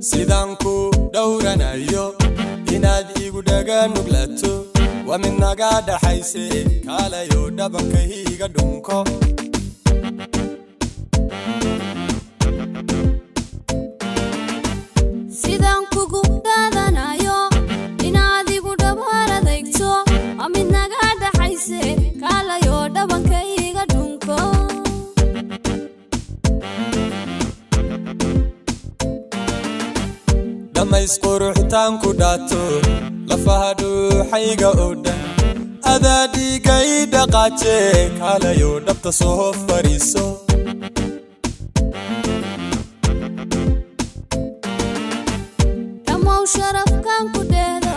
Sidaan ku dhowranayo inaad igu dhaga nuglato waa mid naga dhaxayse, kaalayo dhabankayga dhunko. Sidaan kugu dhaadanayo inaad igu dhabar adeegto waa mid naga dhaxayse, kaalayo dhabankayga dhunko. Dhammays quruxtaan ku dhaato, lafaha dhuuxayga oo dhan adaa dhiigay dhaqaaje, kaalayo dhabta soo fariiso. Dhammow sharafkan ku dheehdo,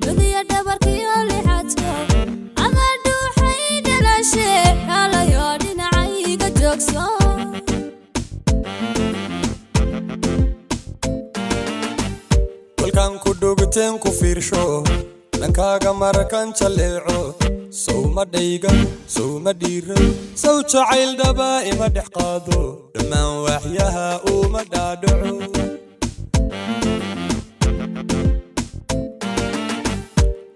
lugiya dhabarkiyo lixadko adaa dhuuxay dhalashe, kaalayo dhinacayga joogso. Kolkaan ku dhugteen ku fiirsho, dhankaaga markan jalleeco, sowma dhayga, sowma dhiiro, sow jacayl dhaba ima dhex qaado, dhammaan waaxyaha uma dhaadhaco.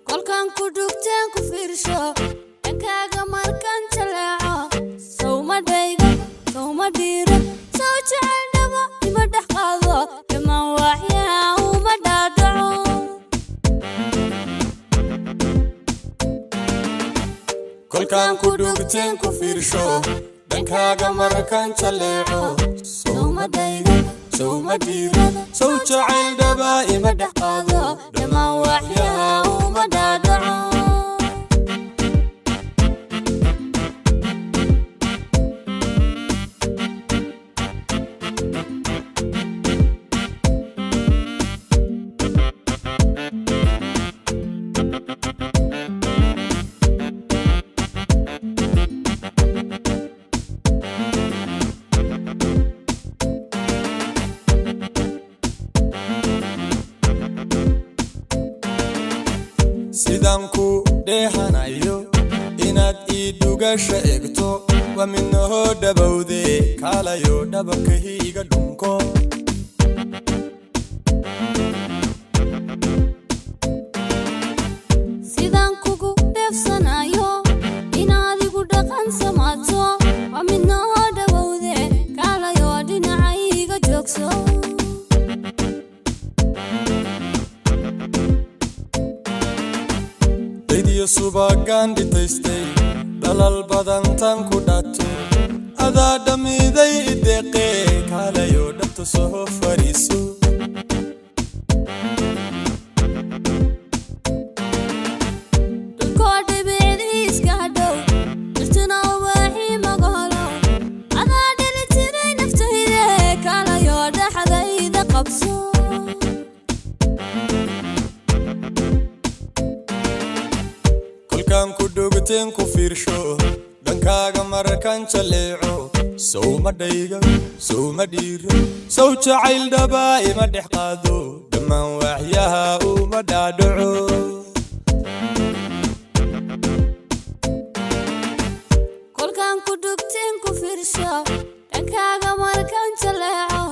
Kolkaan ku dhugteen ku fiirsho, dhankaaga markan jaleeco, sowma dhaygo, sowma dhiiro, sow jecel dhabo ima dhex qaado, dhammaan waaxyaha uma dhaadhaco. Kolkaan ku dhugteen ku fiirsho, dhankaaga markan jalleeco, sowma dhaygo, sowma dhiiro, sow jacayl dhaba ima dhex qaado, dhammaan waaxyaha uma dhaadhaco. Sidaan ku dheehanayo inaad ii dhugasha eegto waa midnahoo dhabowde, kaalayo dhabankayga dhunko. Sidaan kugu dheefsanayo inaad igu dhaqan samaato waa midnoo dhowowde, kaalayo dhinacayga joogso. Daydiyo subagaan dhitaystay, dhalal badan tan ku dhato adaa dhammiday ideeqee, kaalayo dhabta soo fariiso. Dhulkoo dhibicdiiska hadhow, dhirtuna ubaaxii magolo adaa dhili jiray naftayde, kaalayo dhaxdayda qabso. Kolkaan ku dhugteen ku fiirsho, dhankaaga markan jalleeco, sowma dhayga, sowma dhiiro, sow jacayl dhaba ima dhex qaado, dhammaan waaxyaha uma dhaadhaco. Kolkaan ku dhugteen ku fiirsho, dhankaaga markan jaleeco,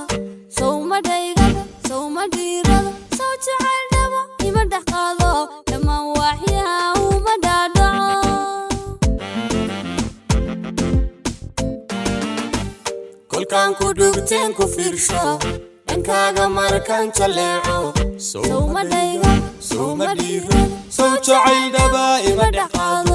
sowma dhaygado, sowma dhiirado, sow jacayl dhabo ima dhex qaado, dhammaan waaxyaha uma dhaadhaco. Kolkaan ku dhugteen ku fiirsho, dhankaaga markan jalleeco, sowma dhayga, sowma dhiiro, sow jacayl dhaba ima dhex qaado.